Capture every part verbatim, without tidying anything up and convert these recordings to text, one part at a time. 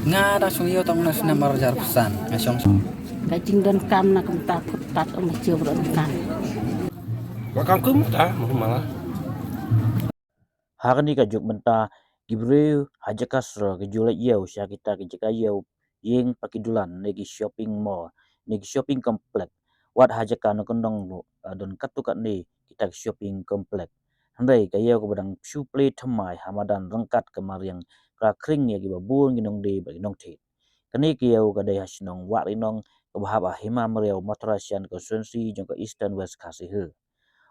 Nga dang shong ïew tang na snem ar hajar arphew san. Nga shong. Ka jingdonkam na ka bynta khut pat ong ka jingdonkam. Wa kam kum ta mo mala. Ha kane ka juk mynta ki briew ha jaka sor ki ju leit ïew sha kita ki jaka ïew ïing pa ki dulan ne ki shopping mall ne ki shopping complex. Wat ha jaka na kyndong ruh, ah, don katto katne kita ki shopping complex. Hynrei ka ïew kaba dang shu plie thymmai ha madan ryngkat ka mariang ka khring ïa kiba bun ki nongdie bad ki nongthied. Kane ka ïew ka dei ha shnong Wahrinong kaba hap ha Hima Mariaw Mawthadraishan constituency jong ka Eastern West Khasi Hills.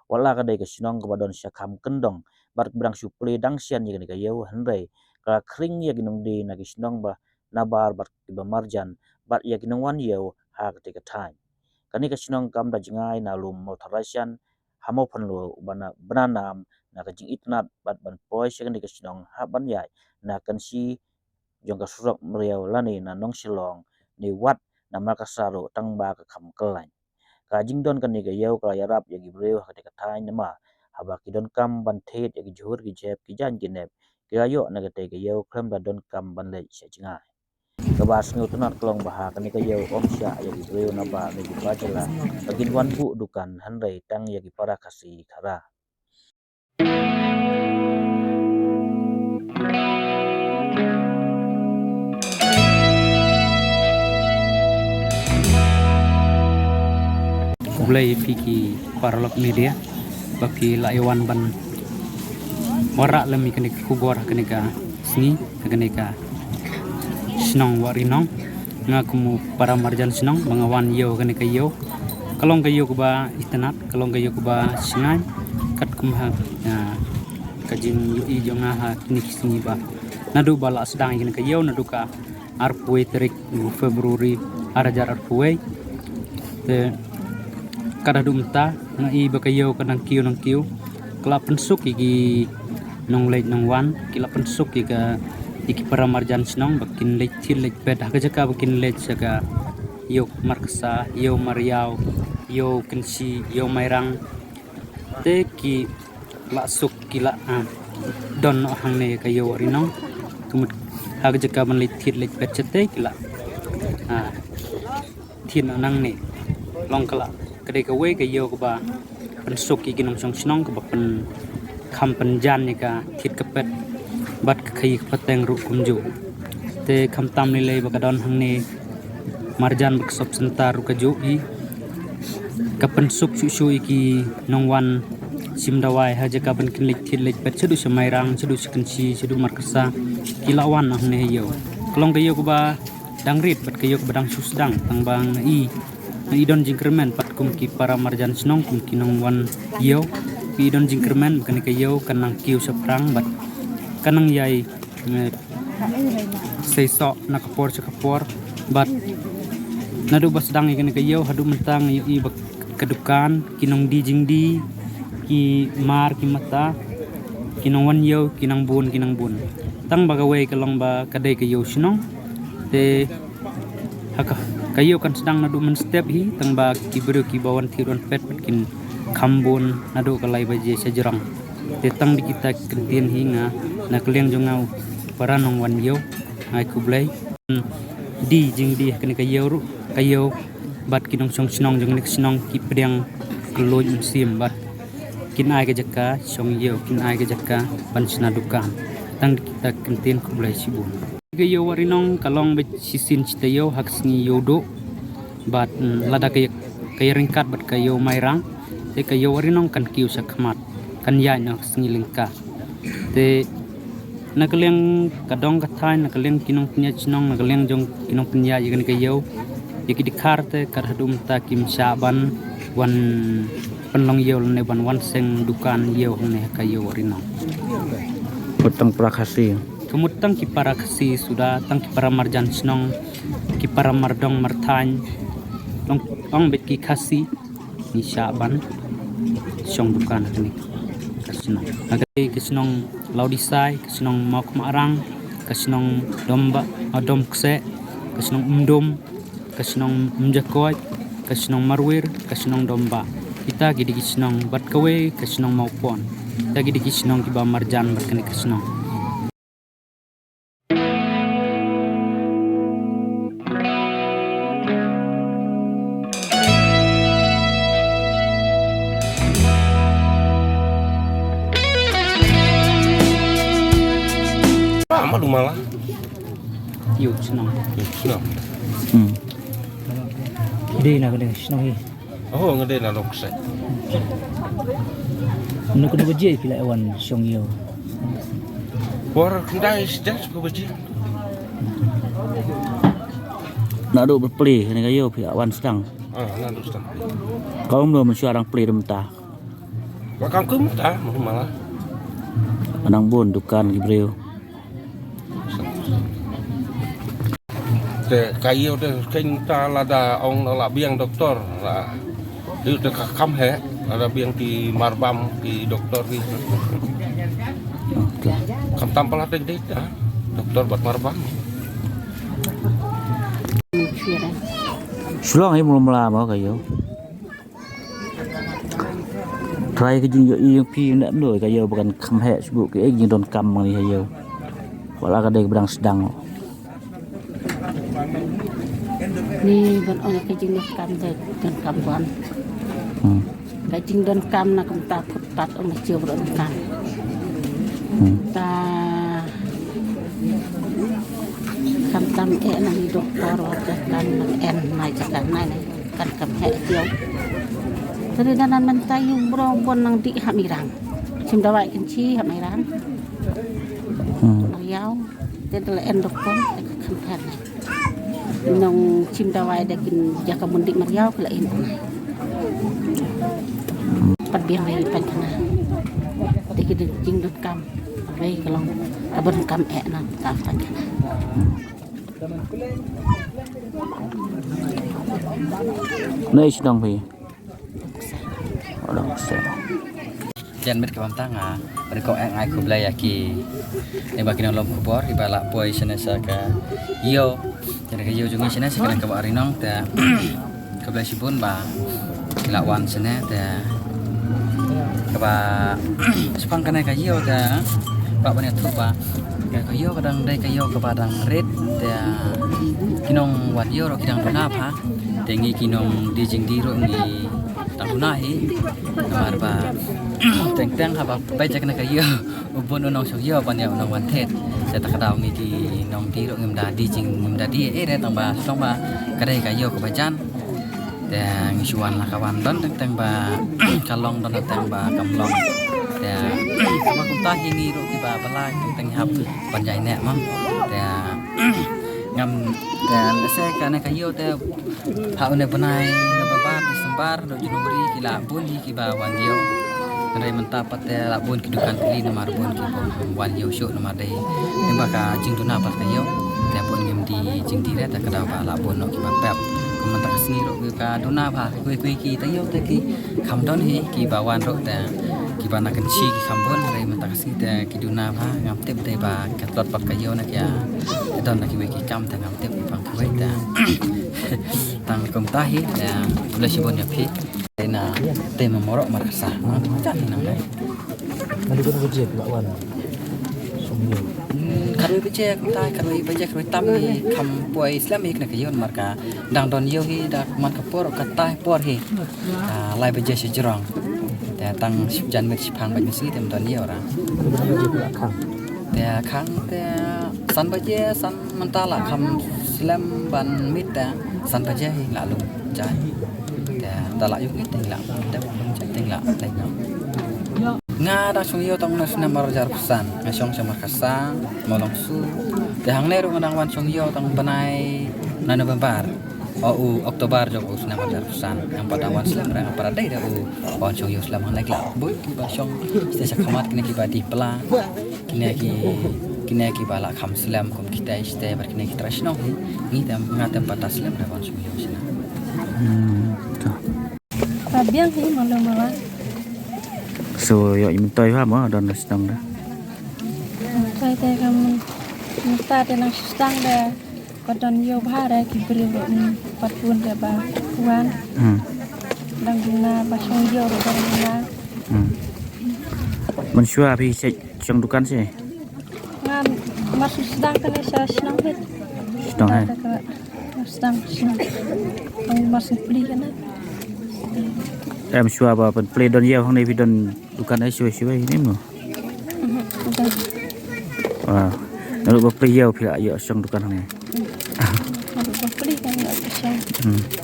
Wat la ka dei ka shnong kaba don shakham kyndong bad kaba dang shu plie dang shen ïa kane ka ïew, hynrei ka khring ïa ki nongdie na ki shnong ba nabar bad kiba marjan bad ïa ki nongwan ïew ha katei ka thaiñ. Kane ka shnong kam da jngai na lum Mawthadraishan ha Mawphanlur ba na, ba na nam na ka jingitynnad bad ban poi sha kane ka shnong hap ban ïaid na ka kynshi jong ka surok Mariaw lane na Nongshillong ne wat na Markasa ruh tang ba ka kham kyllain. Ka jingdon kane ka ïew ka la ïarap ïa ki briew ha katei ka thaiñ namar haba ki donkam ban thied ïa ki jhur ki jhep ki jaiñ ki nep, ki la ïoh na katei ka ïew khlem da donkam ban leit sha jngai. Kaba sngewtynnat ka long ba ha kane ka ïew ym shah ïa ki briew nabar ne ki bajala ba kin wan buh dukan, hynrei tang ïa ki para Khasi khara. Khublei ïa phi ki paralok media ba phi la ïa wan ban wanrah lem ïa kane ka khubor ha kane ka sngi ha kane ka shnong Wahrinong. Nga kum u para marjan shnong ba nga wan ïew ha kane ka ïew. Ka long ka ïew kaba itynnad, ka long ka ïew kaba shngaiñ katkum ha, ah, ka jingïohi jong nga ha kine ki sngi ba naduh ba la sdang ïa kane ka ïew naduh ka arphew wei tarik February ar hajar arphew wei. Te ka da dum ta nga i ba ka ïew ka nang kiew nang kiew. Ka la pynsuk ïa ki nongleit nongwan, ki la pynsuk ïa ka, ïa ki para marjan shnong ba kin leit thied leit peit ha ka jaka ba kin leit sha ka ïew Markasa, ïew Mariaw, ïew Kynshi, ïew Mairang. Te ki la suk ki la, ah, don noh hangne ka ïew Wahrinong. Kumut ha ka jaka ban leit thied leit peit shatei ki la, ah, thied noh nangne. Long ka la ka dei kawei ka ïew kaba pynsuk ïa ki nongshong shnong kaba pyn kham pynjan ïa ka thied ka peit bad ka khaïi ka pateng ruh kumjuh. Te khamtam lei lei ba ka don hangne marjan bad ka sop center ruh ka juh i. Ka pynsuk shuh shuh ïa ki nongwan shim dawai ha jaka ban kin leit thied leit peit shaduh sha Mairang, shaduh sha Kynshi, shaduh Markasa. Ki la wan hangne ha ïew. Ka long ka ïew kaba dang rit bad ka ïew kaba dang shu sdang tang ba nga i, nga i don jingkyrmen pat kum ki para marjan shnong kum ki nongwan ïew. Nga i don jingkyrmen ba kane ka ïew kan nang kiew shaphrang bad kan nang ïai, eh, seisoh na ka por sha ka por. Bad naduh ba sdang ïa kane ka ïew haduh mynta nga ïohi ba ka dukan, ki nongdie jingdie, ki mar ki mata, ki nongwan ïew ki nang bun, ki nang bun. Tang ba kawei ka long ba ka dei ka ïew shnong. Te ha ka, ka ïew kan sdang naduh mynstep hi, tang ba ki briew kiba wan thied wan peit pat kin kham bun naduh ka lai baje sha jrong. Te tang da kita ki kyntien hi nga na ka liang jong nga u para nongwan ïew, nga ai khublei. Die jingdie ha kane ka ïew ruh, ka ïew bad ki nongshong shnong jong kane ka shnong ki pdiang kylluid mynsiem bad kin ai ka jaka shong ïew, kin ai ka jaka ban shna dukan. Tang da kita ki kyntien, khublei shibun. Ka ïew Wahrinong ka long beit shisien shi taïew ha ka sngi Ïewduh bad, mm, lada ka ïa, ka ïa ryngkat bad ka ïew Mairang, te ka ïew Wahrinong kan kiew sha khmat, kan ïaid na ka sngi Lyngka. Te na ka liang ka dong ka thaiñ, na ka liang ki nongpynïaid shnong, na ka liang jong ki nongpynïaid ïa kane ka ïew, ïa ki dkhar te kat haduh mynta kim shah ban wan pynlong ïew lane ban wan seng dukan ïew hangne ha ka ïew Wahrinong. Mut tang para Khasi. Ka mut tang ki para Khasi suda, tang ki para marjan shnong, ki para mardong marthaiñ. Long ong beit ki Khasi ngi shah ban shong dukan ha kane ka shnong. Ha kane ka shnong Lawdisai, ka shnong Mawkhmarang, ka shnong Domba, ah, Domkseh, ka shnong Umdum, ka shnong Umjakoit, ka shnong Marwir, ka shnong Domba. Kita ki dei ki shnong bad kawei ka shnong Mawpon. Kita ki dei ki shnong kiba marjan bad kane ka shnong. Malu mala. Ïa u shnong. Ïa u shnong. Hmm. Dei na ka dei shnong hi. Oh, nga dei na Longksai. Nukunu baje phi la wan shong ïew? Por khyndai sdang sephew baje. Naduh ba plie kane ka ïew phi la wan sdang. Ah, naduh sdang. Kaba mynshwa dang plie mynta. Ba kam kum ta, mala. Nang bun dukan ki briew. Te ka ïew te keiñ ta lada ong la biang doktor la. Ïew te ka kham heh, lada biang ki marbam ki doktor ki. Okay. Kham tam pala te dei ta doktor bad marbam. Shlong hi mula mula mo ka ïew. Trai ka jingïohi jong phi, ym dei ka ïew ba kan kham heh shuh, ka jingdonkam ma ngi ha ïew. Wat la ka dei kaba dang sdang. Ni ban ong ka jingdonkam, donkam wan. Hmm. Ka jingdonkam na kumta phut pat ong ka jingdonkam. Hmm. Ta khamtam eh na ni doktor wat ka kan en nai ka kan nai nai. Kan kam heh ïew. Tadi danan mynta ïew bro bon nang dih ha Mairang. Shim dawai kynchi ha Mairang. Hmm. Mariaw. Te da la en doktor te ka kham pher nai. Nong shim dawai da kin jaka mun dih mariaw ka la en. Pat biang ri pan kana. Te ki jingdonkam. Wei ka long ka ban kam eh na ka pan kana. Nai sdang phi. Orang sdang. Jan met ka bam tang ah, bad ko eh ngai khublei ïa ki. Ïa ba ki nonglong khubor, ïa ba la poi shane sha ka ïew. Jan ka ïew jong ngi shane sha ka nang ka ba ri nong te. Khublei shibun ba la wan shane te kaba shaphang kane ka ïew te ba ban ïathuh ba ka ïew ka dang dei ka ïew kaba dang rit te ki nongwan ïew ruh ki dang duna bha te ngi ki nongdie jingdie ruh ngi dang duna hi namar ba teng teng haba peit ïa kane ka ïew. U bun u nongshong ïew ban ïa u nongwan thied. Te ta ka daw ngi ki nongdie ruh ngim da die jing ngim da die eh re tang ba tang ba ka dei ka ïew kaba jan. Te ngi shu wan la ka wan don teng teng ba ka long don teng ba kam long. Te kaba kumta hi ngi ruh kiba ba la teng teng hap ban jai ne ma. Te ngam te lehse kane ka ïew te ha une bnai November, December, dei January ki la bun hi kiba wan ïew. Hynrei mynta pat te la bun ki dukan tylli namar bun ki bun wan ïew shuh namar dei. Ning ba ka jingduna pat ka ïew. Te bun ngim die jingdie re te ka daw ba la bun noh kiba pep. Kum mynta ka sngi ruh ka duna ba kiwei kiwei ki ta ïew te ki kham don hi kiba wan ruh te kiba na kynshi ki kham bun hynrei mynta ka sngi te ki duna ba ngam tip dei ba ka tlot pat ka ïew na ki ïa don na kiwei ki kam te ngam tip ba kiwei te. Tang kumta hi, ïa, khublei shibun ïa phi. Te na, te ma morok mar kasa. Nang, jan hi nang dai. Nang dukun baje phi la wan. Sum ïew. Hmm, khatwei baje kumta, khatwei baje, khatwei tam hi, kham poi slem hi kane ka ïew namar ka dang don ïew hi, da man ka por, ka tai por hi. Ah, lai baje shi jrong. Te tang jan miet shiphang bad misi te ym don ïew ra. Khatwei baje phi la khang. Te khang te san baje, san Mynta la kham slem ban miet te san baje hi la lum jai. Te da la ïoh ngi te la dep lum jai te la dep. Nga da shong ïew tang na snem ar hajar arphew san. Nga shong sha Markasa, Mawlongsu. Te hangne ruh nga dang wan shong ïew tang bnai na November. O u October jong u snem ar hajar arphew san. Nga pat dang wan slem re nga pat dei da u wan shong ïew slem hangne ki la bun kiba shong. Te sha khmat kine kiba dih pla. Kine ki, kine kiba la kham slem kum kita iste bad kine ki trai shnong hi. Ngi te nga te pat da slem re wan shong ïew shina. Hmm. To. Ba biang hi malu mala. So ïoh i myntoi ha mo don shnong da. Myntoi te kam mynta te nang sdang da. Ka don ïew bha re ki briew ruh ni pat bun re ba wan. Hmm. Dang duna ba shong ïew ruh dang duna. Hmm. Mynshuwa phi shait shong dukan shi? Nga mar shu sdang kane sha shnong hit. Shnong hit. Sdang shnong. Ang mar shu plie kane. Em shuwa ba pynplie don ïew hangne phi don dukan ai shuwa shuwa ne mo. Mhm. Udah. Wah. Naduh ba plie ïew phi la ïoh shong dukan hangne. Naduh ba plie kan ïoh shong. Hmm.